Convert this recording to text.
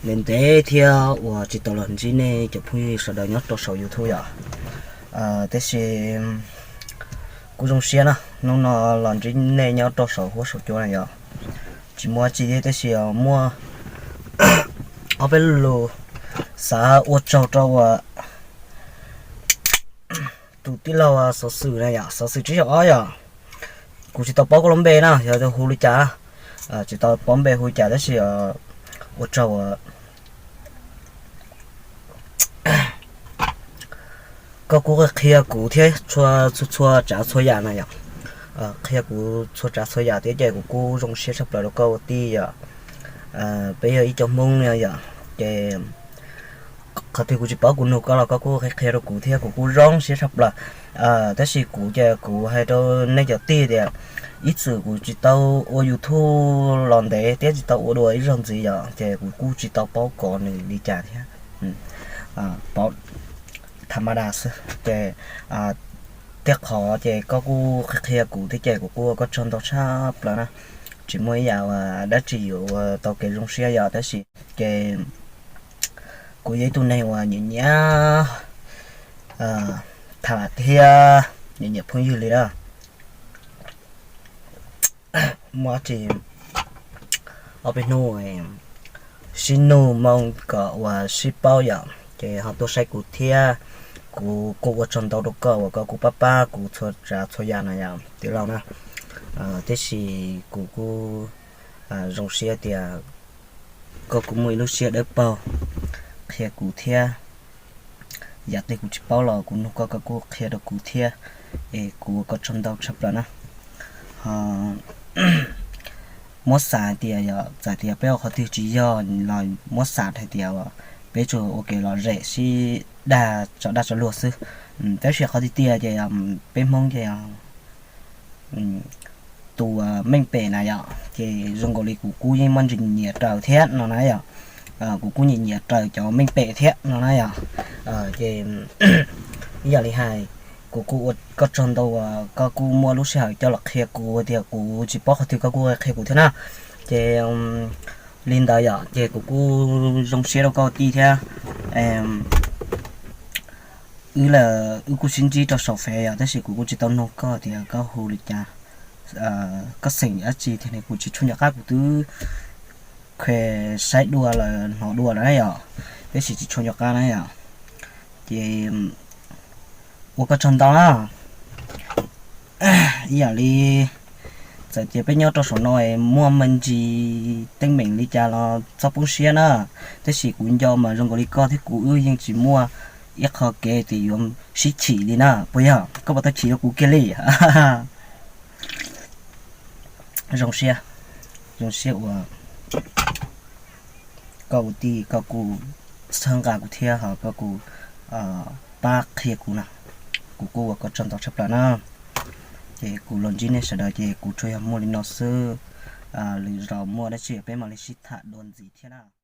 Ntev ntev thiab uas tsis tau los ntsib nej cov phooj ywg sawv daws nyob rau saum YouTube yom. Tiam sis kuj zoo siab na, hnub no los ntsib nej nyob rau saum huab saum cua na yom. Tsis muaj tsi thiab tiam sis muaj ob peb lus xav ua tsaug rau uas tus tij laug Xov Xwm na yom, Xov Xwm tsib caug ob yom. Kuv tsis tau paub koj lub npe na, yog hu li cas, tsis tau paub npe hu li cas tab sis ua tsaug uas koj kuj qhia kuv thiab txhua txhua tsav txhua yam na yom. Qhia kuv txhua tsav txhua yam thiab ces kuv kuj zoo siab tshaj plaws rau koj ua tij yom. Peb yog ib co Hmoob no yom, ces qhov twg kuv tsis paub kuv nug koj los koj kuj qhia qhia rau kuv thiab kuv kuj zoo siab tshaj plaws. Tab sis kuv ces kuv hais rau nej cov tij tias ib txwm kuv tsis tau ua YouTube los ntev thiab tsis tau ua dua ib zaug ntxiv yom, ces kuv kuj tsis tau paub kov nws li cas thiab. Paub tha ma da xwb ces tej qhov ces koj kuj qhia qhia kuv thiab ces kuv kuj ua koj tsaug ntau tshaj plaws na. Tsis muaj ib yam uas dab tsi yuav ua tau kev zoo siab yom, tab sis ces kuv yog ib tug neeg uas nyiam nyiam tham thiab nyiam nyiam phooj ywg li na. Muaj dab tsi ob peb hnub sib nug moo kom uas sib paub yom, ces ho tuaj saib kuv thiab. Kuv kuj ua tsaug ntau rau koj uas koj kuj pab pab kuv txhua tsav txhua yam no yom tij laug na. Tiam sis kuv kuj zoo siab tias koj kuj muaj ib lub siab dawb paug qhia kuv thiab. Yam twg kuv tsis paub los kuv nug koj koj kuj qhia rau kuv thiab, es kuv ua koj tsaug ntau tshaj plaws na. Ho muab xav hais tias yog txawm tias peb ua qhov twg tsis yog los muab xav hais tias peb tsuas ua kev lom zem sib dag tso dag tso luag xwb. Tab sis qhov tiag tiag ces peb Hmoob ces tus meej pem na yom, ces zoo nkaus li kuv kuj yeej muaj ntsis nyiam raws thiab no na yom. Kuv kuj nyiam nyiam raws cov meej pem thiab no na yom. Ces ib yam li hais, kuv kuj ua koj tsaug ntau uas koj kuj muaj lub sij hawm coj los qhia kuv tias kuv tsis paub qhov twg koj kuj qhia kuv thiab na. Ces li ntawd yom, ces kuv kuj zoo siab rau koj tij thiab. Wb lawm wb kuj sib ntsib rau saum fev yom, tab sis kuv kuj tsis tau nug koj tias koj hu li cas, koj xeem dab tsi thiab ne, kuv tsis tshua nco qab, kuv twb khe saib dua lawm hnov dua lawm na yom, tab sis tsis tshua nco qab na yom. Ces ua koj tsaug ntau na. Ib yam li txawm tias peb nyob rau saum no muaj me ntsis teeb meem li cas los txhob poob siab na, tab sis kuv nco mas zoo nkaus li koj thiab kuv wb yeej tsis muaj ib qho kev tias yuav sib chim li na, puas yog? Koj puas tau chim rau kuv kiag li? Zoo siab, zoo siab uas koj ua tij koj kuj txhawb nqa kuv thiab ho koj kuj pab qhia kuv na. Kuv kuj ua koj tsaug ntau tshaj plaws na. Ces kuv los ntsib nej sawv daws ces kuv tsuas yog muaj li no xwb. Lwm zaus muaj dab tsi peb mam li sib tham dua ntxiv thiab na.